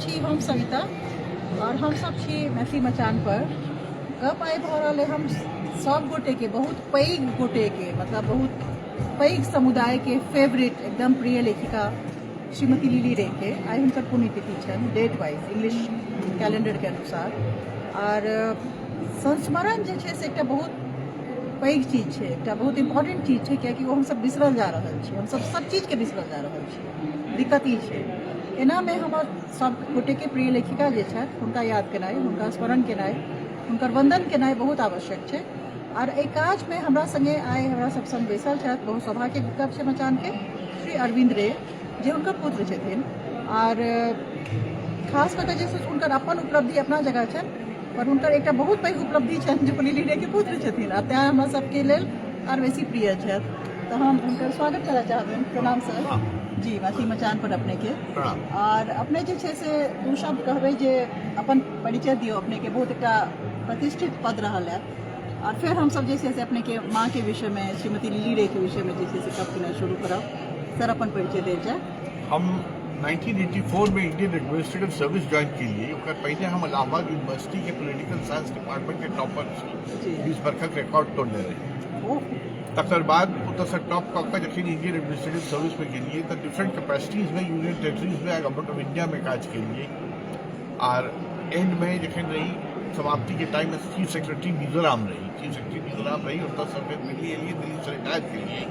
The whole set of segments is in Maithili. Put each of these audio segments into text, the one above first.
छी हम सविता और हम सब छी मैथिली मचान पर। गप आइ भऽ रहल है हम सब गोटे के, बहुत पैघ गोटे के, मतलब बहुत पैघ समुदाय के फेवरेट एकदम प्रिय लेखिका श्रीमती लिली रे के आइ हुनकर पुण्यतिथि छनि, डेट वाइज इंग्लिश कैलेंडर के अनुसार। और संस्मरण जे छै से एकटा बहुत पैघ चीज छै, एकटा बहुत इम्पोर्टेंट चीज छै, कियाकि ओ हमसब बिसरल जा रहल छी, हमसब सब चीजके बिसरल जा रहल छी। दिक्कत ई छै, एनामे हमर सब गोटेके प्रिय लेखिका जे छथि हुनका याद केनाइ, हुनका स्मरण केनाइ, हुनकर वंदन केनाइ बहुत आवश्यक छै। आर एहि काजमे हमरा सङ्गे आइ हमरा सब सङ्ग बैसल छथि, बहुत सौभाग्यके गप छै मचानके, श्री अरविन्द रे, जे हुनकर पुत्र छथिन। आर खास कऽ के जे छै हुनकर अपन उपलब्धि अपना जगह छनि, पर हुनकर एकटा बहुत पैघ उपलब्धि छनि जे लिली रे के पुत्र छथिन, आ तैँ हमरा सबके लेल आर बेसी प्रिय छथि। तऽ हम हुनकर स्वागत करऽ चाहबनि। प्रणाम सर जी, मैथिली मचान पर अपने के। आर अपने जे छै से दू शब्द कहबै जे अपन परिचय दियौ अपने के, बहुत एकटा प्रतिष्ठित पद रहल है। और फिर हम सब जे छै से अपने के माँ के विषय में, श्रीमती लिली रे के विषय में जे छै से गप केनाइ शुरू करब। सर, अपन परिचय देल जाय। हम 1984 में इंडियन एडमिनिस्ट्रेटिव सर्विस ज्वाइन केलिए। ओकर पहिने हम इलाहाबाद यूनिवर्सिटी के पॉलिटिकल साइंस डिपार्टमेंट के टॉपर छी। 20 बरखक रिकॉर्ड तोड़ने रही। तकर बाद ओतऽसँ टॉप कऽ कऽ जखन इंडियन एडमिनिस्ट्रेटिव सर्विसमे गेलियै तऽ डिफरेंट कैपेसिटीजमे, यूनियन टेरिटरीजमे आ गवर्नमेंट ऑफ इंडियामे काज केलियै। आर एंडमे जखन रही, समाप्तिके टाइममे चीफ सेक्रेटरी मिजोराम रही, चीफ सेक्रेटरी मिजोराम रही। ओतऽसँ फेर दिल्ली एलियै, दिल्लीसँ रिटायर केलियै।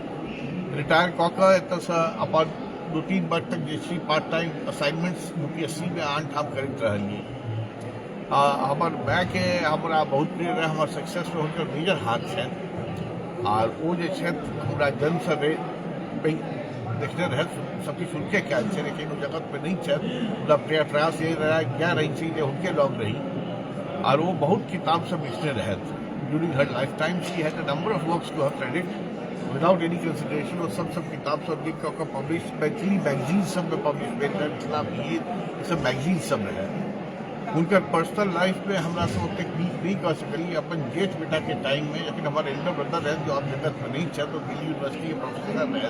रिटायर कऽ कऽ एतऽसँ अपन 2-3 वर्ष तक जे छै पार्ट टाइम असाइनमेंट्स यूपीएससी मे आन ठाम करैत रहलियै। आ हमर मायके हमरा बहुत प्रिय रहै, हमर सक्सेसमे हुनकर मेजर हाथ छनि। आर ओ जे छथि हमरा जन्मसँ देखने रहथि, सबकिछु हुनके कयल छै, लेकिन ओ जगतमे नहि छथि। मुदा प्रयास यही रहै, इएह रहै छै जे हुनके लग रही। आर ओ बहुत किताब सब लिखने रहथि। During her life time she had a number of works to her credit without any consideration. ओ सब सब किताब सब लिख कऽ पब्लिश, मैथिली मैगजीन सबमे पब्लिश भेल रहै, मिथिला मिहिर, ई सब मैगजीन सब रहै। हुनकर पर्सनल लाइफमे हमरा सब ओतेक नीक नहि कऽ सकलियै। अपन जेठ बेटाके टाइममे जखन हमर एल्डर ब्रदर रहथि, जो आब जगतमे नहि छथि, ओ दिल्ली यूनिवर्सिटीके प्रोफेसर रहथि,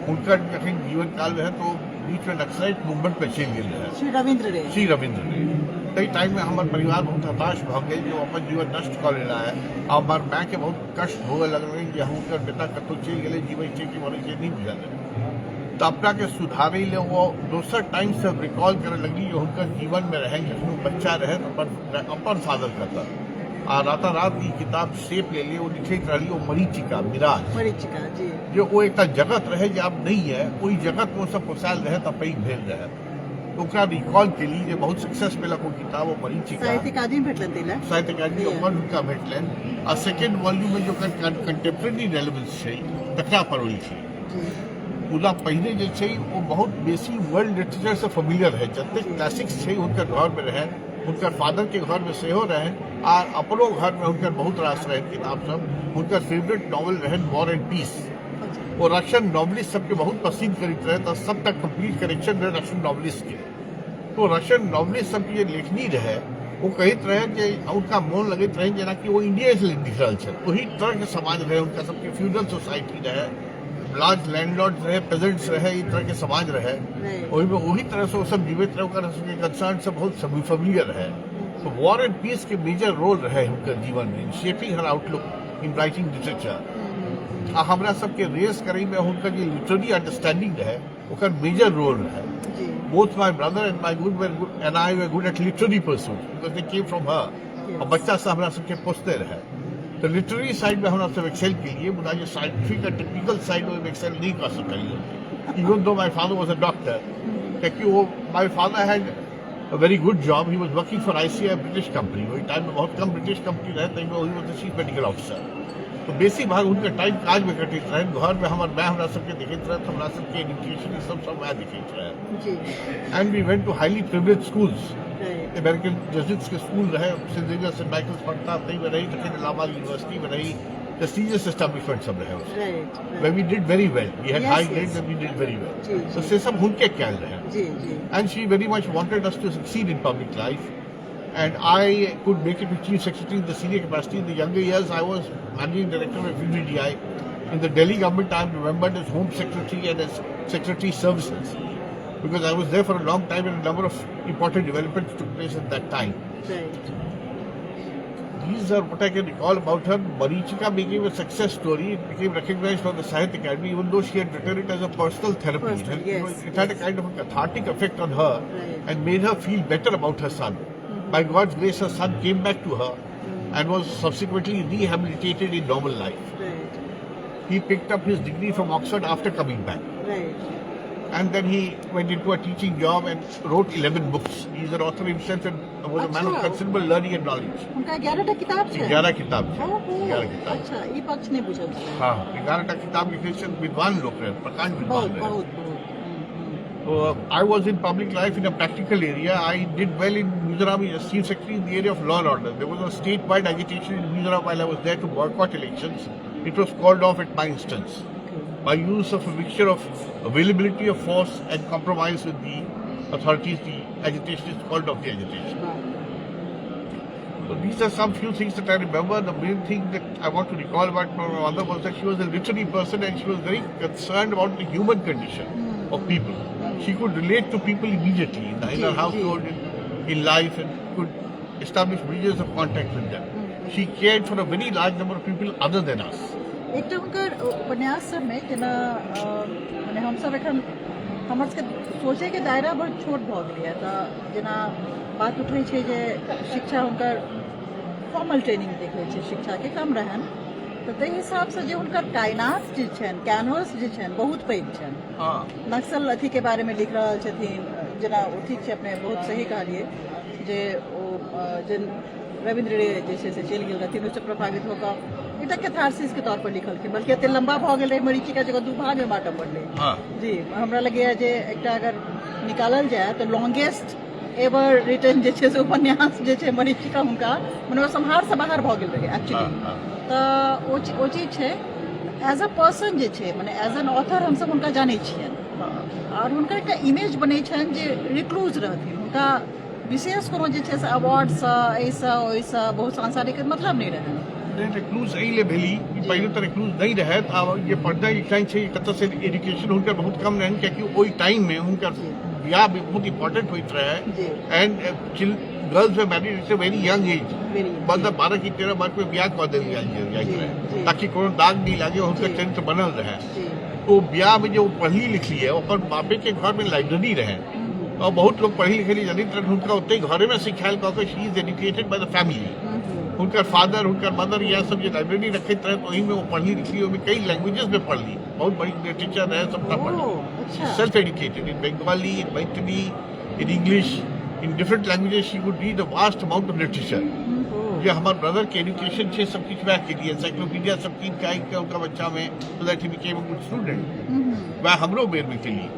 हुनकर जखन जीवन काल रहै तऽ ओ बीचमे नक्सलाइट मूवमेंटमे चलि गेल रहै। श्री रविन्द्र रे। श्री रविन्द्र रे। ताहि टाइममे हमर परिवार बहुत हताश भऽ गेल जे ओ अपन जीवन नष्ट कऽ लेला है। आ हमर मायके बहुत कष्ट होअ लगलनि जे हुनकर बेटा कतहु चलि गेलै, जीबै छै कि मरै छै नहि बुझल रहै। तऽ अपनाके सुधारै लए ओ दोसर टाइमसँ रिकॉल करय लगली जे हुनकर जीवनमे रहनि जखन ओ बच्चा रहै तऽ अपन अपन फादर कतऽ। आ रातारात ई किताब शेप लेली, ओ लिखैत रहली ओ मरीचिका, मिराज। मरीचिका जी। जे ओ एकटा जगत रहै जे आब नहि यऽ, ओहि जगतमे ओ सब पोसायल रहै तऽ पैघ भेल रहै। ओकरा रिकॉल केली जे बहुत सक्सेस भेलक ओ किताब, ओ मरीचिका। साहित्य अकादमी भेटलनि ताहि लए। साहित्य अकादमी अवार्ड हुनका भेटलनि। आ सेकेंड वॉल्यूममे जे ओकर कंटेम्प्रेरी रेलेवेंस छै तकरा पर ओ लिखली। मुदा पहिने जे छै ओ बहुत बेसी वर्ल्ड लिटरेचरसँ फेमिलियर रहै। जतेक क्लासिक्स छै हुनकर घरमे रहै, हुनकर फादरके घरमे सेहो रहनि, आ अपनो घरमे हुनकर बहुत रास रहनि किताब सब। हुनकर फेवरेट नॉवल रहनि वॉर एंड पीस। ओ रशियन नॉवलिस्ट सबके बहुत पसंद करैत रहै, तऽ सबटा कम्प्लीट करेक्शन रहै रशियन नॉवलिस्टके। तो रशियन नॉवलिस्ट सबके जे लेखनी रहै ओ कहैत रहै जे हुनका मोन लगैत रहै जेनाकि ओ इंडिया से लिख रहल छथि। ओही तरहके समाज रहै हुनका सबके, फ्यूडल सोसाइटी रहै, लार्ज लैंडलॉर्ड रहै, पेजेंट्स रहै, ई तरहके समाज रहै। ओहिमे ओही तरहसँ ओ सब जीवैत रहै, ओकर सबके कंसर्न सब बहुत फेमिलियर रहै। तो वॉर एंड पीस के मेजर रोल रहै हुनकर जीवनमे in shaping her outlook in writing literature. आ हमरा सबके रेस करैमे हुनकर जे लिटरेरी अंडरस्टैंडिंग रहै ओकर मेजर रोल रहै। Both my brother and my good were good and I were good at literary pursuits because they came from her. आ बच्चा से हमरा सबके पोसते रहै तऽ लिटरेरी साइडमे हमरा सब एक्सेल केलिए, मुदा जे साइंटिफिक आ टेक्निकल साइड ओहिमे एक्सेल नहि कऽ सकलियै, even though my father was a doctor. कियाकि ओ my father had a very good job. He was working for ICI, British company. ओहि टाइममे बहुत कम ब्रिटिश कंपनी रहै, ताहिमे he was the chief medical officer. तऽ बेसी भाग हुनकर टाइम काजमे कटैत रहनि। घरमे हमर माय हमरा सबके देखैत रहथि, हमरा सबके एजुकेशन ई सब सब माय देखैत रहै। And we went to highly privileged schools. American Jesuits के स्कूल रहे, saint Xavier, saint Michael's, Patna, ताहिमे रही। तखन इलाहाबाद यूनिवर्सिटीमे रही। प्रेस्टिजियस एस्टेब्लिशमेंट सब रहे। Where we did very well. We had high grades and we did very well. So से सब हुनके कयल रहै। जी जी And she very much wanted us to succeed in public life. And I could make it to chief secretary in the senior capacity. In the younger years, I was managing director of UDDI. In the Delhi government, I am remembered as home secretary and as secretary services. Because I was there for a long time and a number of important developments took place at that time. Right. These are what I can recall about her. Marichika became a success story. It became recognized by the Sahitya Academy, even though she had written it as a personal therapy. Personal, it, yes, was, it had a yes. kind of a cathartic effect on her Right. and made her feel better about her son. By God's grace, her son came back to her and was subsequently rehabilitated in normal life. Right. He picked up his degree from Oxford after coming back. Right. And then he went into a teaching job and wrote 11 books. He's an author himself and was a man of अच्छा। considerable learning and knowledge. हुनका 11 टा किताब छै। 11 किताब छै। ओहो, 11 किताब। अच्छा, ई पक्ष नहि बुझल छलै। हाँ, 11 टा किताब लिखने छै, विद्वान लोक रहै, प्रकांड विद्वान बहुत रहै। बहुत बहुत। I was in public life in a practical area. I did well in Mizoram as chief secretary in the area of law and order. There was a statewide agitation in Mizoram while I was there to boycott elections. It was called off at my instance by use of a mixture of availability of force and compromise with the authorities. The agitationists called off the agitation. So these are some few things that I remember. The main thing that I want to recall about my mother was that she was a literary person and she was very concerned about the human condition of people. She could relate to people immediately in her household, in life, and could establish bridges of contact with them. She cared for a very large number of people other than us. एकटा हुनकर उपन्यास सबमे जेना मने हमसब एखन हमर सबके सोचैके दायरा बड़ छोट भऽ गेलैए, तऽ जेना बात उठै छै जे शिक्षा हुनकर फॉर्मल ट्रेनिंग देखै छै, शिक्षाके कम रहनि, तऽ ताहि हिसाबसँ जे हुनकर कायनात जे छनि, कैनवस जे छनि, बहुत पैघ छनि। नक्सल अथीके बारेमे लिख रहल छथिन, जेना ओ ठीक छै, अपने बहुत सही कहलियै जे ओ जे रविन्द्र रे जे छै से चलि गेल रहथिन, ओहिसँ प्रभावित होकर एकटा कैथारसिसके तौर पर लिखलखिन, बल्कि एते लम्बा भऽ गेल रहै मरीचिका, जगह दू भागमे बाँटऽ पड़लै। जी, हमरा लगैए जे एकटा अगर निकालल जाय तऽ लॉन्गेस्ट एवर रिटर्न जे छै से उपन्यास जे छै मरीचिका, हुनका मने ओ सम्हारसँ बाहर भऽ गेल रहै एक्चुअली। तऽ ओ चीज छै, एज अ पर्सन जे छै, मने एज एन ऑथर हमसब हुनका जानै छियनि आओर हुनकर एकटा इमेज बनै छनि जे रिक्लूज रहथिन, हुनका विशेष कोनो जे छै से अवार्डसँ एहिसँ ओहिसँ बहुत सांसारिक मतलब नहि रहनि। नहि, रिक्लूज एहि ले भेली कि पहिने तऽ रिक्लूज नहि रहै, तऽ आब जे पढ़नाइ लिखनाइ छै कतऽसँ, एजुकेशन हुनकर बहुत कम रहनि, कियाकि ओहि टाइममे हुनकर बियाह भी बहुत इम्पोर्टेंट होइत रहै and girls were married at a very young age. Very मतलब 12 की 13 वर्ष में बियाह कऽ देल जाइत रहै ताकि कोनो दाग नहि लागे, हुनकर चरित्र बनल रहै। ओ बियाह में जे ओ पढ़ली लिखली है, ओकर बापे के घर में लाइब्रेरी रहे और बहुत लोग पढ़ी लिखली जनैत रहै, हुनका ओते घरे में सिखायल कऽ के she is educated by the family. हुनकर फादर, हुनकर मदर इएह सब जे लाइब्रेरी रखैत रहे, ओहिमे ओ पढ़ली लिखली, ओहिमे कई लैंग्वेजेस में पढ़ली, बहुत बड़ी लिटरेचर रहे, सबटा पढ़ली। Self educated in Bengali, in Maithili, in English, in different languages she could read a vast amount of literature. जे हमर ब्रदर के एजुकेशन छै, सब किछु वएह केलिए, एनसाइक्लोपीडिया सब कीन के आनि के हुनका बच्चा में, so that he became a good student. वएह हमरो बेर में केलिए।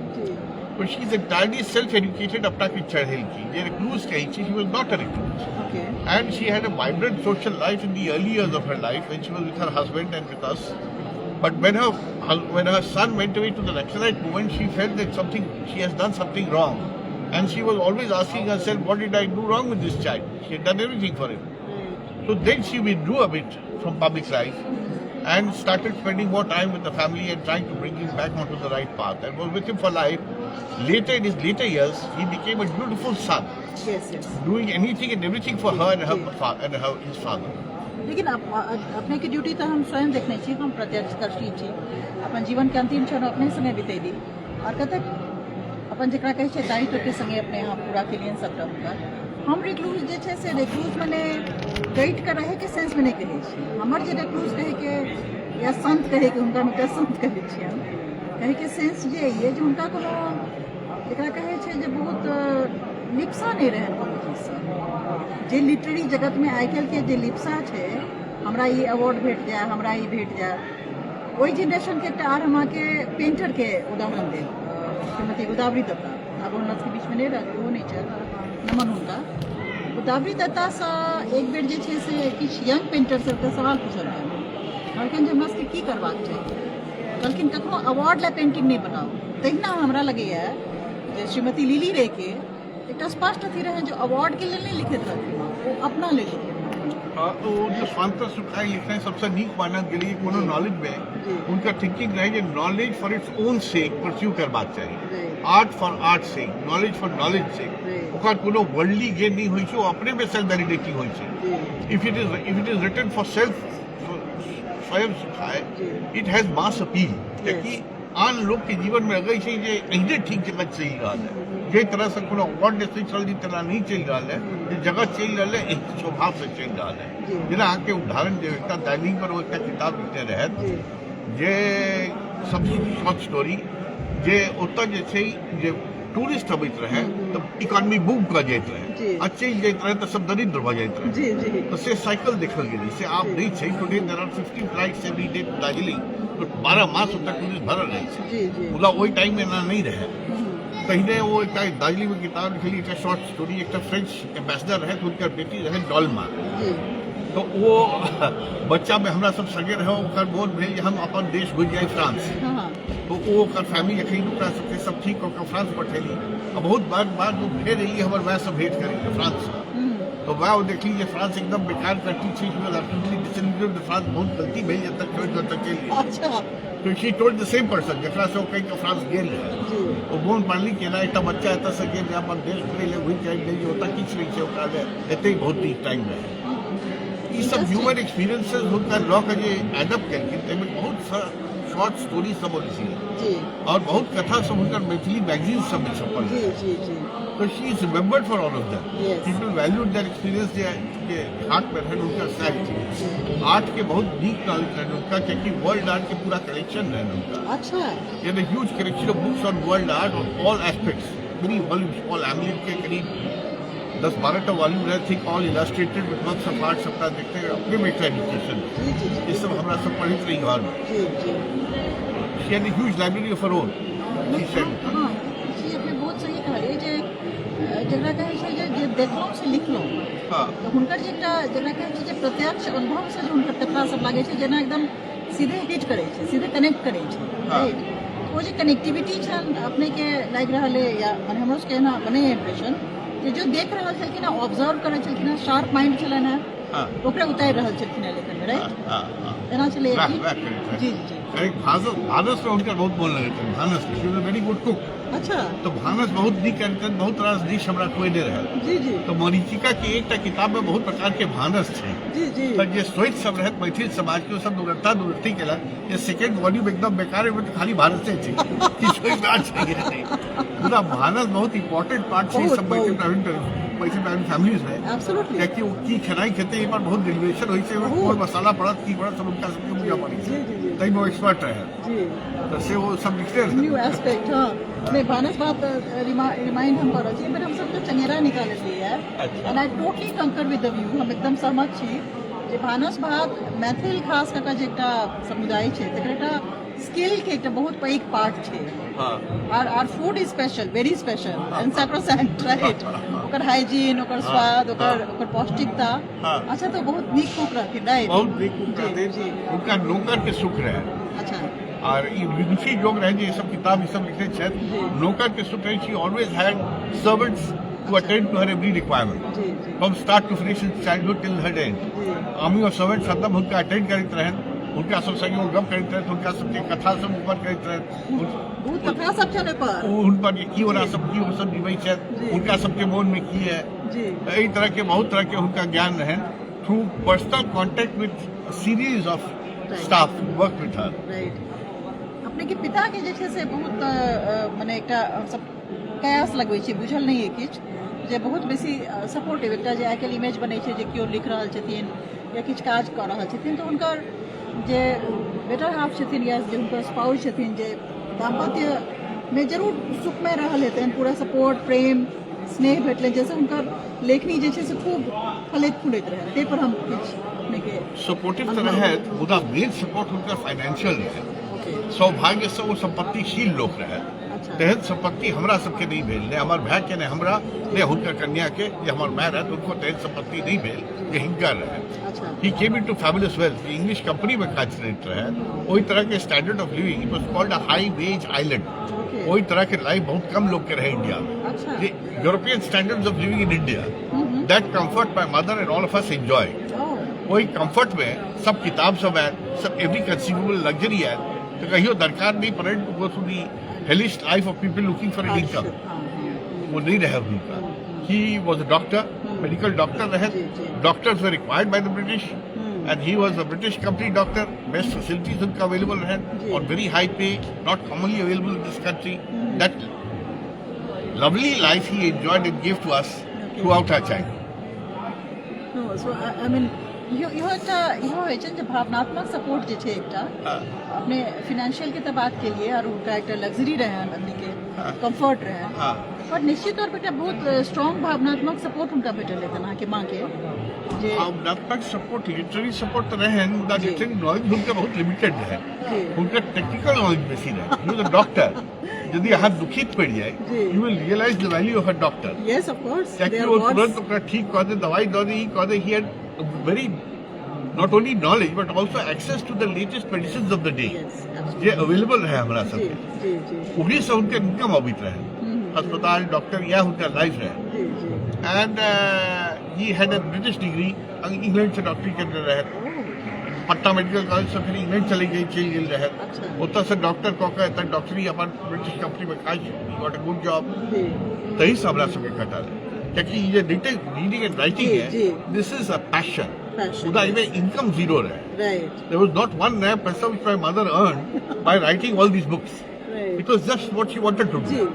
But she is entirely self educated, अपना के चढ़ेलखिन। जे रिक्लूज कहै छी, she was not a recluse. And she had a vibrant social life in the early years of her life when she was with her husband and with us. But when her son went away to the Naxalite movement, she felt that something she has done something wrong, and she was always asking herself, "What did I do wrong with this child? She had done everything for him." So then she withdrew a bit from public life and started spending more time with the family and trying to bring him back onto the right path, and was with him for life. Later, in his later years, he became a dutiful son, yes yes doing anything and everything for her and her and her, his father. लेकिन अपनेके ड्यूटी तऽ हम स्वयं देखने छी, हम प्रत्यक्षदर्शी छी। अपन जीवनके अंतिम क्षण अपने संगे बितेली आओर कतेक अपन जकरा कहै छै दायित्वके संगे अपने यहाँ पूरा केलियनि सबटा हुनकर। हम रिक्लूज जे छै से रिक्लूज मने डटि कऽ रहैके सेंसमे नहि कहै छी। हमर जे रिक्लूज कहैके या संत कहैके, हुनका हम एकटा संत कहै छियनि, कहैके सेंस जे ये जे हुनका कोनो जकरा कहै छै जे बहुत लिप्सा नहि रहनि कोनो चीजसँ। जे लिटरेरी जगतमे आइ काल्हिके जे लिप्सा छै, हमरा ई अवार्ड भेट जाय, हमरा ई भेट जाय, ओहि जेनरेशनके एकटा आर हम अहाँके पेंटरके उदाहरण देब, श्रीमती गोदावरी दत्ता। आब हमरा सबके बीचमे नहि रहती, ओहो नहि छथि, नमन हुनका। गोदावरी दत्तासँ एक बेर जे छै से किछु यंग पेंटर सबके सवाल पूछलखिन, कहलखिन जे हमरा सबके की करबाक चाही? कहलखिन, कखनो अवार्ड लए पेंटिंग नहि बनाउ। तहिना हमरा लगैए जे श्रीमती लिली रेके एकटा स्पष्ट अथी रहै जे अवार्डके लेल नहि लिखैत रहथिन, ओ अपना लेल लिखैत रहथिन। ओ जे स्वान्तः सुखाय लिखनाइ सबसँ नीक मानल गेलै कोनो नॉलेजमे। हुनकर थिंकिंग रहै जे knowledge for its own sake pursue करबाक चाही, art for art sake, knowledge for knowledge sake. ओकर कोनो वर्ल्डली गेन नहि होइ छै, ओ अपनेमे सेल्फ वैलिडेटिंग होइ छै। If it is written for self, स्वयं सुखाय, it has mass appeal, कियाकि आन लोकके जीवनमे लगै छै जे एहने ठीक जगह चलि रहल है। जाहि तरहसँ कोनो अवार्ड नहि छल जे तेना नहि चलि रहल है, जे जगह चलि रहल है, एहि स्वभावसँ चलि रहल है। जेना अहाँके उदाहरण जे एकटा दार्जिलिंग पर ओ एकटा किताब लिखने रहथि जे सब शॉर्ट स्टोरी, जे ओतऽ जे छै जे टूरिस्ट अबैत रहै तऽ इकोनॉमी बूम कऽ जाइत रहै आ चलि जाइत रहै तऽ सब दरिद्र भऽ जाइत रहै। जी जी तऽ से साइकिल देखल गेलै, से आब नहि छै। Today there are 50 flights every day to Darjeeling, तऽ 12 मास ओतऽ टूरिस्ट भरल रहै छै। जी जी मुदा ओहि टाइममे एना नहि रहै। पहिने ओ एकटा दार्जिलिंगमे किताब लिखली, एकटा शॉर्ट स्टोरी। एकटा फ्रेंच एम्बेसडर रहै, हुनकर बेटी रहै डॉलमा। तऽ ओ बच्चामे हमरा सब संगे रहै। ओकर मोन भेल जे हम अपन देश घुरि जाइ, फ्रांस। हँ हँ तऽ ओ ओकर फैमिली जखन ओकरा सबके सब ठीक कऽ कऽ फ्रांस पठेली आ बहुत बाद बाद ओ फेर एली हमर मायसँ भेंट करै लए फ्रांससँ, तऽ वएह ओ देखली जे फ्रांस एकदम बेकार कंट्री छै। फ्रांस बहुत गलती भेल जे एतऽ छोड़ि कऽ ओतऽ चलि गेल। तऽ she told the same person जकरासँ ओ कहि कऽ फ्रांस गेल रहै। ओ मोन पाड़ली कि एना एकटा बच्चा एतऽसँ गेल रहै अपन देश घुरै लए, घुरि कऽ आबि गेल जे ओतऽ किछु नहि छै ओकरा लए, एतै बहुत नीक टाइम रहै। ई सब ह्यूमन एक्सपीरियंसेस हुनका लऽ कऽ जे एडप्ट केलखिन, ताहिमे बहुत शॉर्ट स्टोरी सब ओ लिखली आओर बहुत कथा सब हुनकर मैथिली मैगजीन सबमे छपल। जी जी जी तऽ she is remembered for all of that. People valued that experience जे के हाथमे रहनि हुनकर सएह चीज। आर्ट के बहुत नीक नॉलेज रहनि हुनका, कियाकि वर्ल्ड आर्ट के पूरा कलेक्शन रहनि हुनका। He had a huge collection of books on world art on all aspects, many volumes. Paul Hamelin के करीब 10-12 टा वॉल्यूम रहे थे, all illustrated with works of art। सबटा देखते हैं अपने में एकटा एजुकेशन। जी जी जी ये सब हमरा सब पढ़ैत रही घर में। जी जी She had a huge library of her own, she said. हँ, ई अपने बहुत सही कहलियै जे जकरा कहै छै जे जे देखलहुँ से लिखलहुँ। तऽ हुनकर जे एकटा जकरा कहै छै जे प्रत्यक्ष अनुभवसँ जे हुनकर कथा सब लागै छै, जेना एकदम सीधे हिट करै छै, सीधे कनेक्ट करै छै। Right? ओ जे कनेक्टिविटी छनि अपनेके लागि रहल अइ या मने हमरो सबके एना बनैए इम्प्रेशन जे जो देख रहल छलखिन हँ, ऑब्जर्व करै छलखिन हँ, शार्प माइंड छलनि हँ, ओकरे उतारि रहल छलखिन हँ लेखनमे, राइट? हाँ। एना छलैए वाह की? वाह, करैत रहै। जी जी जी अरे, भानस भानसमे हुनकर बहुत मोन लगैत छनि भानस। She was very good cook. तऽ भानस बहुत नीक करैत छनि, बहुत रास डिश हमरा खुएने रहै। जी जी तऽ मरीचिका के एकटा किताब में बहुत प्रकार के भानस छै। जी जी तऽ जे सोच सब रहत मैथिल समाज के, ओ सब दुर्गता दुर्गति केलक जे सेकेंड वॉल्यूम एकदम बेकार है, तऽ खाली भानसे छै, किछु ओहिमे छै नहि। मुदा भानस बहुत इम्पोर्टेंट पार्ट छै सब मैथिल ब्राह्मण मैथिल ब्राह्मण फैमिलीज में, कियाकि ओ की खेनाइ खेतै, एहि पर बहुत डेलिब्रेशन होइ छै। ओहिमे कोन मसाला पड़त, की पड़त, सब हुनका सबके बुझऽ पड़ै जी छै। जी जी ताहिमे ओ एक्सपर्ट रहै। तऽ से ओ सब लिखते रहै। New aspect. हाँ, नहि, भानस भात रिमाइंड हम कऽ रहल छी, एहि बेर हम सबके चंगेरा निकालल है। And I totally concur with the view. हम एकदम सहमत छी जे भानस भात मैथिल खास कऽ कऽ जे एकटा समुदाय छै, तकर एकटा स्किल के एकटा बहुत पैघ पार्ट छै। Our food is special, very special and sacrosanct, right? ओकर हाइजीन, ओकर स्वाद, ओकर ओकर पौष्टिकता। अच्छा, तऽ बहुत नीक कुक रहथिन, राइट? बहुत नीक कुक रहथिन। हुनका नौकर के सुख रहै। आर ई विदुषी जोग रहै जे ई सब किताब ई सब लिखने छथि। नौकर के सुख रहै। She always had servants to attend to her every requirement ji ji from start to finish, in childhood till her end. Army of servants हरदम हुनका अटेंड करैत रहनि, हुनका सब संगे ओ गप करैत रहथि, हुनका सबके कथा सब ऊपर करैत रहथि। बहुत कथा सब छनि ओहिपर। ओ हुनकर जे की ओना सब की ओ सब जीबै छथि, हुनका सबके मोनमे की है। तऽ एहि तरहके बहुत तरहके हुनका ज्ञान रहनि through personal contact with series of staff work with her. Right. अपने के पिता के जे छै से बहुत मने एकटा हमसब कयास लगबै छी, बुझल नहि अइ किछु, जे बहुत बेसी सपोर्टिव एकटा जे आइ काल्हि इमेज बनै छै जे केओ लिख रहल छथिन या किछु काज कऽ रहल छथिन, तऽ हुनकर जे बेटर हाफ छथिन या जे हुनकर स्पाउस छथिन, जे दाम्पत्यमे जरूर सुखमय रहल हेतनि, पूरा सपोर्ट, प्रेम, स्नेह भेटलनि, जाहिसँ हुनकर लेखनी जे छै से खूब फलैत फूलैत रहै, ताहि पर हम किछु अपनेके सपोर्टिव तऽ रहथि, मुदा मेन सपोर्ट हुनकर फाइनेंशियल रहै। सौभाग्यसँ ओ सम्पत्तिशील लोक रहथि। तेहन सम्पत्ति हमरा सबके नहि भेल, नहि हमर भायके, नहि हमरा, नहि हुनकर कन्याके, जे हमर माय रहथि, हुनको तेहन सम्पत्ति नहि भेल जे हिनकर रहै। He came into fabulous wealth. English कंपनीमे काज करैत रहै। ओहि तरहके standard of living, it was called a high wage island. ओहि तरहके लाइफ बहुत कम लोकके रहै इंडियामे। The European standards of living in India, that comfort my mother and all of us enjoy. ओहि कम्फर्टमे सब किताब सब आयल, सब एवरी कंसीवेबल लग्जरी आयल, तऽ कहियो दरकार नहि पड़ल to go through the hellish life of people looking for an income. ओ नहि रहै हुनका। He was a doctor, medical doctor रहै। Doctors were required by the British and he was a British company doctor. Best facilities हुनका अवेलेबल रहै और very high pay, not commonly available in this country. That lovely life he enjoyed and gave to us throughout our childhood. No, so I mean, इहो इहो एकटा इहो होइ छै जे भावनात्मक सपोर्ट जे छै एकटा अपने फिनेंशियल के तऽ बात केलिए और हुनका एकटा लग्जरी रहै आदमी के कंफर्ट रहै, पर निश्चित तौर पर एकटा बहुत स्ट्रॉन्ग भावनात्मक सपोर्ट हुनका भेटल हेतनि अहाँके माँ के जे भावनात्मक सपोर्ट, लिटरेरी सपोर्ट तऽ रहनि, मुदा लिटरेरी नॉलेज हुनका बहुत लिमिटेड रहै। हुनकर टेक्निकल नॉलेज बेसी रहै। He was a doctor. यदि अहाँ दुखित पड़ि जाय, you will realise the value of a doctor. Yes, of course. कियाकि ओ तुरंत ओकरा ठीक कऽ दे, दवाइ दऽ दे, ई कऽ दे। He had very not only knowledge but also access to the latest medicine of the day जे अवेलेबल रहै हमरा सबके। ओहीसँ हुनकर इनकम अबैत रहै। अस्पताल, डॉक्टर, इएह हुनकर लाइफ रहै। And he had a British degree, England से डॉक्टरी केने रहै। पटना मेडिकल कॉलेज से फेर इंग्लैंड चलि गेल, चलि गेल रहै। ओतऽसँ डॉक्टर कऽ कऽ एतऽ डॉक्टरी अपन ब्रिटिश कंपनीमे काज, गॉट अ गुड जॉब। तहीसँ हमरा सबके कटल, कियाकि ई जे रीडिंग एंड राइटिंग है, this is a passion. मुदा एहिमे इनकम जीरो रहै। There was not one नया पैसा which my mother earned by writing all these books. It was just what she wanted to do.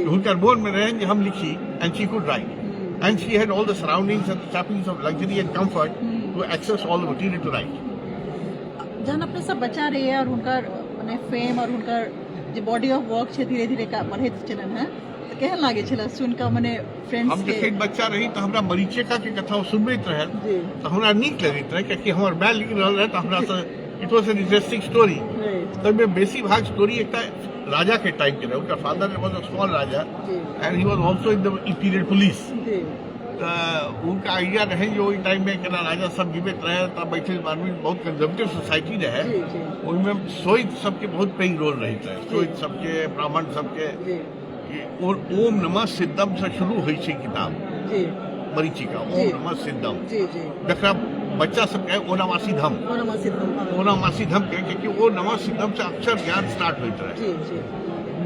हुनकर मोन में रहनि जे हम लिखी, and she could write. And she had all the surroundings and the trappings of luxury and comfort to access all the material to write. जहन अपने सब बच्चा रहिए और हुनकर मने फेम और हुनकर जे बॉडी ऑफ वर्क छै धीरे धीरे बढ़ैत चलन है, तऽ केहन लागै छलै सुनि कऽ मने फ्रेंड्स? हम जखन बच्चा रही तऽ हमरा मरीचिका के कथा ओ सुनबैत रहै तऽ हमरा नीक लगैत रहै, कियाकि हमर माय लिख रहल रहै तऽ हमरा से it was an interesting story. ताहिमे बेसी भाग स्टोरी एकटा राजा के टाइम के रहै। हुनकर father was a small Raja and he was also in the imperial police. तऽ हुनका आइडिया रहै जे ओहि टाइममे केना राजा सब जीवैत रहै। तऽ मैथिल ब्राह्मण बहुत कंजर्वेटिव सोसाइटी रहै, ओहिमे सोइत सबके बहुत पैघ रोल रहैत रहै, सोइत सबके, ब्राह्मण सबके। ओम नमः सिद्धम से शुरू होइ छै किताब मरीचिका, ओम नमः सिद्धम, जकरा बच्चा सब कहे ओनामासी धम, ओनामासी धम कहे, कियाकि ओ नमः सिद्धम से अक्षर ज्ञान स्टार्ट होइत रहे।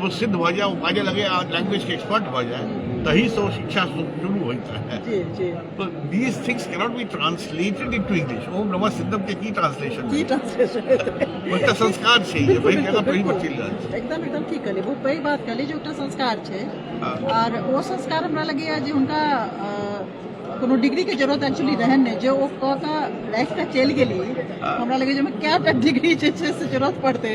वो सिद्ध भऽ जाए, ओ बाजऽ लगे आ लैंग्वेज के एक्सपर्ट भऽ जाए, तही से ओ शिक्षा शुरू होइत रहे। तो these things cannot be translated into English. ओम नमः सिद्धम के की ट्रांसलेशन? की ट्रांसलेशन? एकटा संस्कार छै जे भाई केना पहिल पर चलि रहल छै। एकदम एकदम ठीक कहलियै, बहुत पैघ बात कहलियै जे एकटा संस्कार छै आर ओ संस्कार हमरा लगैया जे हुनका कोनो डिग्री के जरूरत एक्चुअली रहनि नहि, जे ओ कऽ कऽ राखि कऽ चलि गेली। हमरा लगैया जे ओहिमे कए टा डिग्री जे छै से जरूरत पड़तै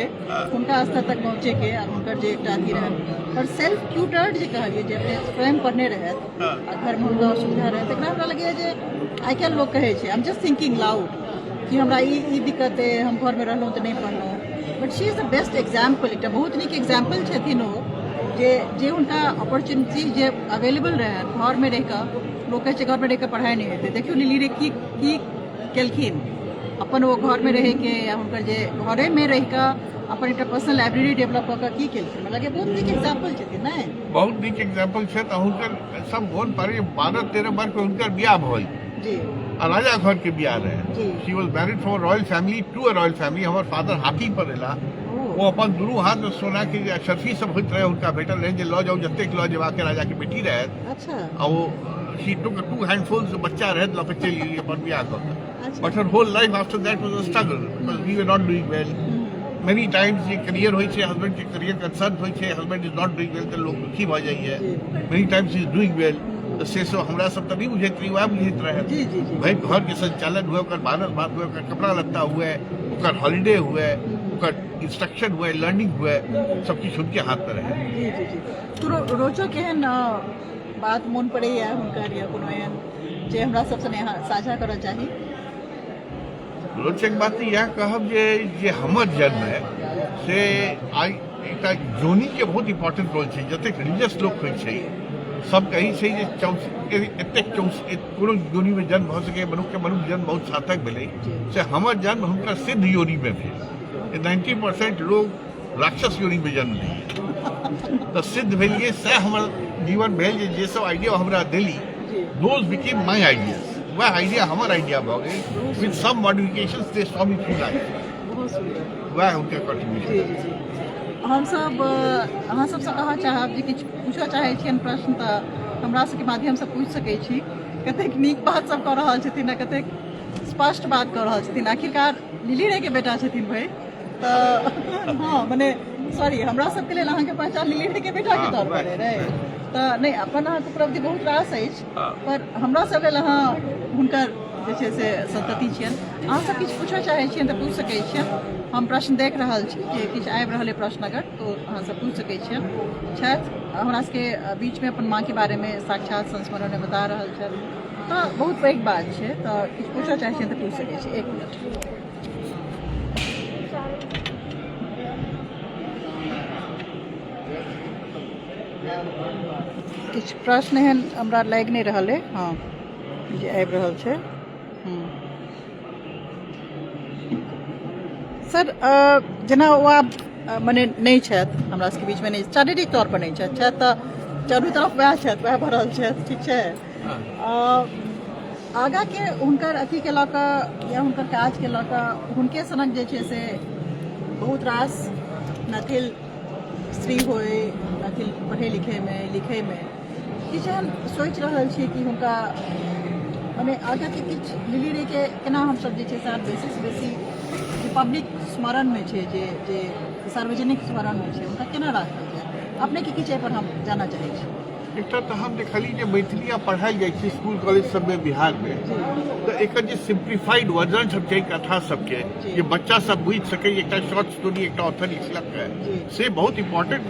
हुनका स्तर तक पहुँचेके आर हुनकर जे एकटा अथी रहनि। पर सेल्फ ट्यूटर्ड जे कहलियै, जे अपने स्वयं पढ़ने रहथि आ घरमे हुनका असुविधा रहै, तकरा हमरा लगैया जे आइ काल्हि लोक कहै छै, I am just thinking loud, कि हमरा ई दिक्कत अइ, हम घरमे रहलहुँ तऽ नहि पढ़लहुँ, but she is the best example. एकटा बहुत नीक एग्जाम्पल छथिन ओ जे जे हुनका अपॉर्चुनिटी जे अवेलेबल रहै घरमे रहि कऽ। लोक कहै छै घरमे रहि कऽ पढ़ाइ नहि हेतै, देखियौ लिली रे की की केलखिन अपन ओ घरमे रहैके या हुनकर जे घरेमे रहि कऽ अपन एकटा पर्सनल लाइब्रेरी डेवलप कऽ कऽ की केलखिन। हमरा लगैए बहुत नीक एग्जाम्पल छथिन, नहि? बहुत नीक एग्जाम्पल छै। तऽ हुनकर सब मोन पाड़े, 12-13 वर्ष हुनकर बियाह भऽ जी आ राजा घर के बियाह रहे। She was married from royal family to a royal family. हमर फादर हाथी पर एला, ओ अपन दुनू हाथ में सोना के जे अशर्फी सब होइत रहे हुनका भेटल रहे जे लऽ जाउ जतेक लऽ जेबाक राजा के बेटी रहे। आ ओ she took two handfuls, बच्चा रहे, लऽ के चलि गेली अपन बियाह कऽ के। But her whole life after that was a struggle because we were not doing well. Many times जे करियर होइ छै, हस्बैंड के करियर कंसर्न होइ छै, husband is not doing well तऽ लोक दुखी भऽ जाइए। Many times is doing well तऽ से सब हमरा सब तऽ नहि बुझैत रही, वएह बुझैत रहै। भाई घर के संचालन हुए, ओकर भानस भात हुए, ओकर कपड़ा लत्ता हुए, ओकर हॉलीडे हुए, ओकर इंस्ट्रक्शन हुए, लर्निंग हुए, सब किछु हुनके हाथ में रहे। जी जी जी तो रोचक एहन बात मोन पड़ैया हुनकर या कोनो एहन जे हमरा सबसँ यहाँ साझा करऽ चाही? रोचक बात इएह कहब जे जे हमर जन्म है से आइ एकटा जोनीके बहुत इम्पोर्टेंट रोल छै। जतेक रिलीजियस लोक होइ छै सब कहै छै जे चौस एतेक चौस कोनो योनिमे जन्म भऽ सकैए मनुष्यके, मनुष्य जन्म बहुत सार्थक भेलै, से हमर जन्म हुनकर सिद्ध योनिमे भेल। 90% लोग राक्षस योनिमे जन्म लैए, तऽ सिद्ध भेलियै, सएह हमर जीवन भेल जे जे सब आइडिया हमरा देली, those became my ideas. वएह आइडिया हमर आइडिया भऽ गेल with some modifications they saw me through life. बहुत सुन्दर। वएह हुनकर कंट्रीब्यूशन। जी जी जी हमसभ अहाँ सबसँ कहऽ चाहब जे किछु पूछऽ चाहै छियनि प्रश्न तऽ हमरा सबके माध्यमसँ पूछि सकै छी। कतेक नीक बात सब कऽ रहल छथिन आ कतेक स्पष्ट बात कऽ रहल छथिन। आखिरकार लिली रे के बेटा छथिन भाई, तऽ हँ मने सॉरी, हमरा सबके लेल अहाँके पहचान लिली रे के बेटा के तौर पर रहै, तऽ नहि अपन अहाँके उपलब्धि बहुत रास अछि, पर हमरा सब लेल अहाँ हुनकर जे छै से संतति छियनि। अहाँ सब किछु पूछऽ चाहै छियनि तऽ पूछि सकै छियनि। हम प्रश्न देख रहल छी जे किछु आबि रहल अइ प्रश्न अगर, तो अहाँ सब पूछि सकै छियनि। छथि हमरा सबके बीचमे अपन माँके बारेमे साक्षात संस्मरणमे बता रहल छथि, तऽ बहुत पैघ बात छै। तऽ किछु पूछऽ चाहै छियनि तऽ पूछि सकै छी। एक मिनट। किछु प्रश्न एहन हमरा लागि नहि रहल अइ, हँ, जे आबि रहल छै। सर, जेना ओ आब मने नहि छथि हमरा सबके बीचमे, नहि शारीरिक तौर पर नहि छथि, छथि तऽ चारू तरफ वएह छथि, वएह भरल छथि, ठीक छै। आगाँके हुनकर अथीके लऽ कऽ या हुनकर काजके लऽ कऽ हुनके सनक जे छै से बहुत रास मैथिल स्त्री होइ, मैथिल पढ़ै लिखैमे लिखैमे किछु एहन सोचि रहल छी कि हुनका मने आगाँके किछु लिली रेके केना हमसभ जे छै से आब बेसीसँ बेसी जे पब्लिक स्मरणमे छै, जे जे सार्वजनिक स्मरणमे छै, हुनका केना राखल जाय? अपनेके किछु एहिपर हम जानऽ चाहै छी। एकटा तऽ हम देखलियै जे मैथिली आब पढ़ायल जाइ छै स्कूल कॉलेज सबमे बिहारमे, तऽ एकर जे सिम्प्लीफाइड वर्जन सब छै कथा सबके, जे बच्चा सब बुझि सकै, एकटा शॉर्ट स्टोरी एकटा ऑथर लिखलक है, से बहुत इम्पोर्टेंट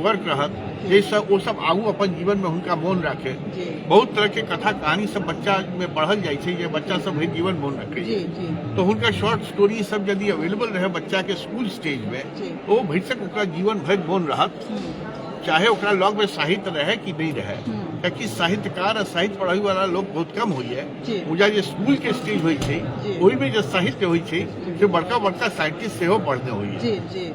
वर्क रहत, जाहिसँ ओ सब आगू अपन जीवनमे हुनका मोन राखै। बहुत तरहके कथा कहानी सब बच्चामे पढ़ल जाइ छै जे बच्चा सब भरि जीवन मोन रखै छै, तऽ हुनकर शॉर्ट स्टोरी सब यदि अवेलेबल रहै बच्चाके स्कूल स्टेजमे, ओ भरिसक ओकरा जीवन भरि मोन रहत, चाहे ओकरा लग में साहित्य रहे कि नहीं रहे। कियाकि साहित्यकार आ साहित्य पढ़ै वाला लोग बहुत कम होइए। मुदा जे स्कूल के स्टेज होइ छै, ओहिमे जे साहित्य होइ छै से बड़का बड़का साइंटिस्ट सेहो पढ़ने होइए।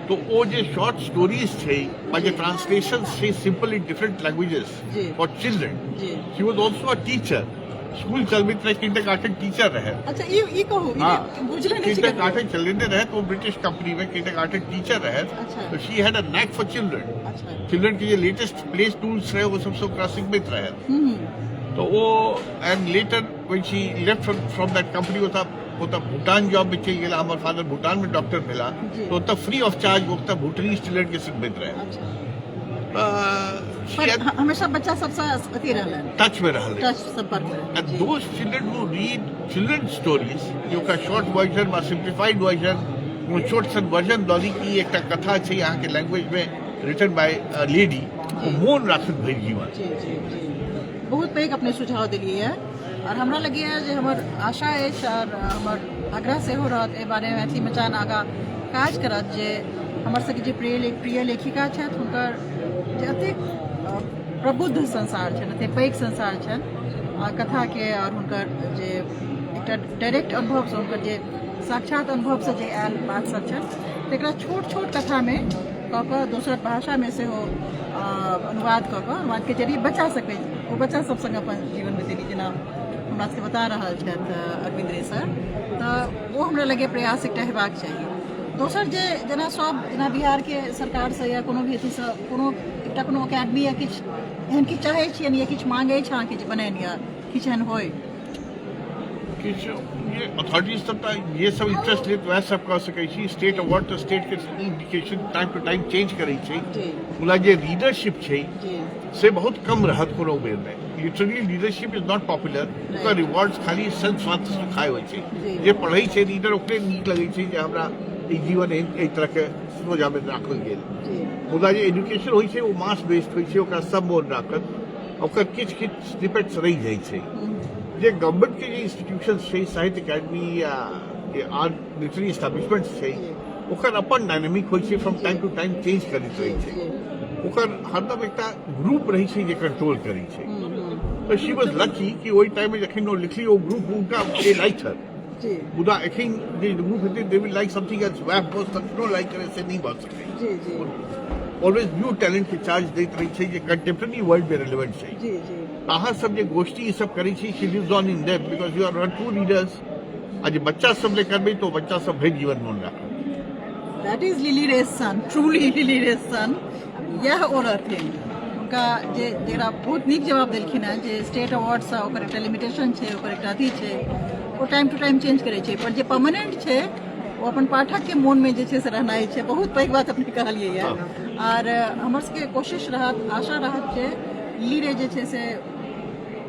तो ओ जे शॉर्ट स्टोरीज छै बा जे ट्रांसलेशन छै simple in different languages for children. She was also a teacher, school चलबैत रहे, किंडर गार्टन टीचर रहे। अच्छा, ई कहू, ई बुझले नहि छै। किंडर गार्टन चलेने रहे तो ब्रिटिश कंपनी में किंडर गार्टन टीचर रहे। तो she had a knack for children. Children के जे लेटेस्ट प्ले टूल्स रहे वो सब सब ओकरा सिखबैत रहे। तो वो and later when she left from that company, ओतऽ भूटान जॉब में चलि गेला। हमर फादर भूटान में डॉक्टर भेला, तो ओतऽ फ्री ऑफ चार्ज ओतऽ भूटानीज चिल्ड्रन के सिखबैत रहे। पर हमेशा बच्चा सबसँ अथी रहलनि, टच में रहलै, टच संपर्क में। And those children who read children's stories, जे ओकरा शॉर्ट वर्जन वा सिम्प्लीफाइड वर्जन, कोनो छोट सन वर्जन दऽ दी कि एकटा कथा छै अहाँके लैंग्वेज में रिटन बाय लेडी, ओ मोन राखत भरि जीवन। जी जी जी बहुत पैघ अपने सुझाव देलियै और हमरा लगैए जे हमर आशा अछि और हमर आग्रह सेहो रहत एहि बारेमे मैथिली मचान आगाँ काज करत जे हमर सबके जे प्रिय लेखिका छथि, हुनकर जे एतेक प्रबुद्ध संसार छनि, एतेक पैघ संसार छनि आ कथाके, और हुनकर जे एकटा डायरेक्ट अनुभवसँ, हुनकर जे साक्षात अनुभवसँ जे आयल बात सब छनि, तकरा छोट छोट कथामे कऽ कऽ दोसर भाषामे सेहो अनुवाद कऽ कऽ अनुवादके जरिए बच्चा सबके, ओ बच्चा सब संगे अपन जीवन बितेली, जेना हमरा सबके बता रहल छथि अरविन्द रे सर, तऽ ओ हमरा लगैए प्रयास एकटा हेबाक चाही। दोसर जे जेना सब जेना बिहारके सरकारसँ या कोनो भी अथीसँ कोनो एकटा कोनो अकेडमी या किछु एहन किछु चाहै छियनि या किछु मांगै अछि अहाँके जे बननि या किछु एहन होइ? किछु जे अथॉरिटीज सब तऽ जे सब इंटरेस्ट लेत वएह सब कऽ सकै छी। स्टेट अवार्ड तऽ स्टेट के indication time to time change करै छै, मुदा जे लीडरशिप छै से बहुत कम रहत कोनो बेरमे। Literally leadership is not popular. ओकर रिवॉर्ड्स खाली सेल्फ स्वार्थ सुखाय होइ छै। जे पढ़ै छै लीडर ओकरे नीक लगै छै जे हमरा ई जीवन एहि तरहके सोझामे राखल गेल। मुदा जे एजुकेशन होइ छै ओ मास बेस्ड होइ छै, ओकरा सब मोन राखत, ओकर किछु किछु स्निपेट्स रहि जाइ छै। जे गवर्नमेंट के जे इंस्टीट्यूशन छै, साहित्य अकेडमी या जे आर लिटरेरी एस्टेब्लिशमेंट्स छै, ओकर अपन डायनामिक होइ छै, from time to time change करैत रहै छै। ओकर हरदम एकटा ग्रुप रहै छै जे कंट्रोल करै छै। तऽ she was lucky कि ओहि टाइममे जखन ओ लिखली, ओ ग्रुप हुनका they like हर। मुदा एखन जे ग्रुप हेतै, they will like something else. वएह भऽ तखनो लाइक करै से नहि भऽ सकै। ऑलवेज न्यू टैलेंट के चार्ज दैत रहै छै जे कंटेम्प्रेरी वर्ल्ड में रेलेवेंट छै। जी जी अहाँ सब जे गोष्ठी ई सब करै छी, she lives on in them because you are true readers. आ जे बच्चा सब ले करबै तऽ ओ बच्चा सब भरि जीवन मोन राखत। That is Lily Ray's son, truly Lily Ray's son. इएह ओ रहथिन हुनका जे जकरा बहुत नीक जवाब देलखिन हेँ जे स्टेट अवार्डसँ ओकर एकटा लिमिटेशन छै, ओकर एकटा अथी छै, ओ टाइम टू टाइम चेंज करै छै, पर जे परमानेंट छै ओ अपन पाठकके मोनमे जे छै से रहनाइ छै। बहुत पैघ बात अपने कहलियै यऽ। आर हमर सबके कोशिश रहत, आशा रहत जे लिली रे जे छै से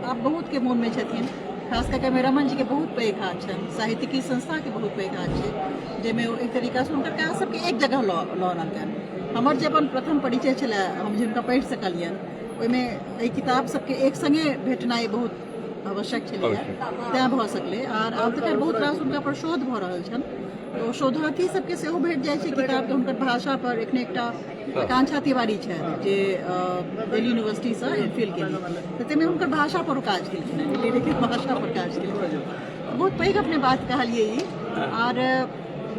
आब बहुतके मोनमे छथिन। खास कऽ कऽ रमन जीके बहुत पैघ हाथ छनि, साहित्यिकी संस्थाके बहुत पैघ हाथ छै, जाहिमे ओ एक तरीकासँ हुनकर काज सबके एक जगह लऽ लऽ अनलकनि। हमर जे अपन प्रथम परिचय छलै, हम जे हुनका पढ़ि सकलियनि, ओहिमे एहि किताब सबके एक सङ्गे भेटनाइ बहुत आवश्यक छलैए, तैँ भऽ सकलै। आर आब तऽ खैर बहुत रास हुनका पर शोध भऽ रहल छनि, तऽ ओ शोधार्थी सबके सेहो भेट जाइ छै किताब, तऽ हुनकर भाषा पर एखने एकटा आकांक्षा तिवारी छथि जे दिल्ली यूनिवर्सिटीसँ एम फिल केली, तऽ ताहिमे हुनकर भाषा पर ओ काज केलखिन हेँ, लिली भाषा पर काज केलखिन हेँ। बहुत पैघ अपने बात कहलियै ई। आर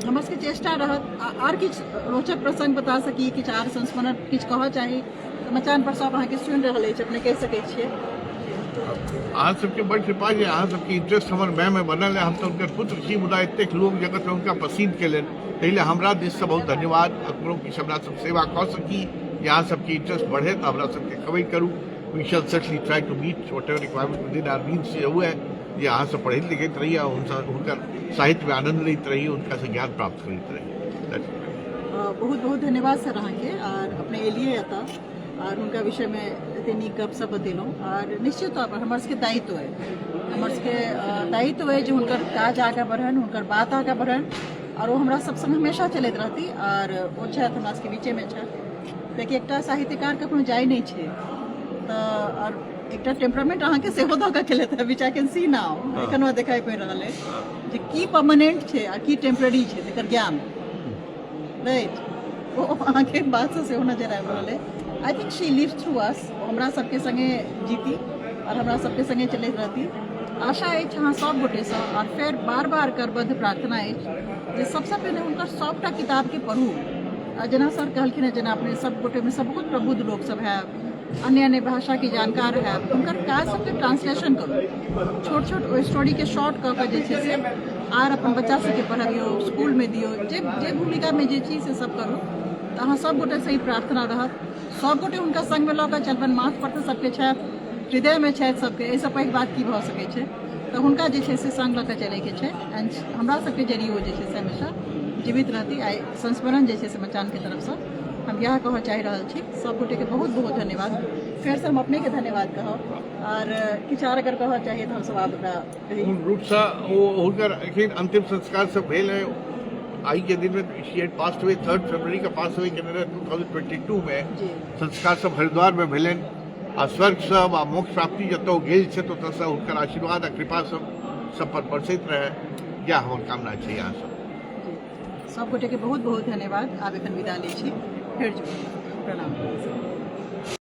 हमर सबके चेष्टा रहत आर किछु रोचक प्रसंग बता सकी, किछु आर संस्मरण किछु कहऽ चाही तऽ मचान पर सब अहाँके सुनि रहल अछि, अपने कहि सकै छियै। अहाँ सबके बड़ कृपा जे अहाँ सबके इंटरेस्ट हमर मायमे बनल है। हम तऽ हुनकर पुत्र छी, मुदा एतेक लोक जगतमे हुनका पसिन केलनि, ताहि लए हमरा दिससँ बहुत धन्यवाद। आ कोनो किछु हमरा सब सेवा कऽ सकी जे अहाँ सबके इंटरेस्ट बढ़े तऽ हमरा सबके खबरि करू। We shall certainly try to meet whatever requirement within our means से हुए जे अहाँ सब पढ़ैत लिखैत रही आ हुनकर साहित्यमे आनंद लैत रही, हुनकासँ ज्ञान प्राप्त करैत रही। That's it. बहुत बहुत धन्यवाद सर अहाँके, आर अपने एलियै एतऽ आर हुनका विषयमे एते नीक गपशप बतेलहुँ। आर निश्चित तौर पर हमर सबके दायित्व अइ, हमर सबके दायित्व अइ जे हुनकर काज आगाँ बढ़नि, हुनकर बात आगाँ बढ़नि और ओ हमरा सब संग हमेशा चलैत रहती। आर ओ छथि हमरा सबके बीचेमे छथि, कियाकि एकटा साहित्यकार कखनो जाइ नहि छै। तऽ आर एकटा टेम्परामेंट अहाँके सेहो दऽ कऽ खेलैत है, which I can see now, एखन हमरा देखाइ पड़ि रहल अइ जे की परमानेंट छै आ की टेम्पररी छै तकर ज्ञान, राइट, ओ अहाँके बातसँ सेहो नजर आबि रहल अइ। I think she lives through us. हमरा सबके संगे जीती और हमरा सबके संगे चलैत रहती। आशा अछि अहाँ सब गोटेसँ और फेर बार बार करबद्ध प्रार्थना अछि जे सबसँ पहिने हुनकर सबटा किताबके पढ़ू। आ जेना सर कहलखिन हेँ, जेना अपने सब गोटेमे सब बहुत प्रबुद्ध लोक सब हैब, अन्य अन्य भाषाके जानकार हैब, हुनकर काज सबके ट्रांसलेशन करू, छोट छोट ओहि स्टोरीके शॉर्ट कऽ कऽ जे छै से आर अपन बच्चा सबके पढ़बियौ, स्कूलमे दियौ, जे जे भूमिकामे जे छी से सब करू। तऽ अहाँ सब गोटेसँ ई प्रार्थना रहत, सब गोटे हुनका संगमे लऽ कऽ चलबनि। माथ पर तऽ सबके छथि, हृदयमे छथि सबके, एहिसँ पैघ बात की भऽ सकै छै? तऽ हुनका जे छै से संग लऽ कऽ चलैके छै एंड हमरा सबके जरिए ओ जे छै से हमेशा जीवित रहती। आइ संस्मरण जे छै से मचानके तरफसँ हम इएह कहऽ चाहि रहल छी। सब गोटेके बहुत बहुत धन्यवाद। फेरसँ हम अपनेके धन्यवाद कहब। आर किछु आर अगर कहऽ चाहिए तऽ हमसब आब ओकरा कही। पूर्ण रूपसँ ओ हुनकर एखन अंतिम संस्कार सब भेल है आइ के दिन में। She had passed away 3 फरवरी के पास अवे केने रहै 2022 में। संस्कार सब हरिद्वार में भेलनि आ स्वर्ग सब आ मोक्ष प्राप्ति जतऽ गेल छथि ओतऽसँ हुनकर आशीर्वाद आ कृपा सब सब पर बरसैत रहै, इएह हमर कामना छै अहाँ सब। सब गोटे के बहुत बहुत धन्यवाद। आब एखन विदा लै छी, फेर जुड़ब। प्रणाम।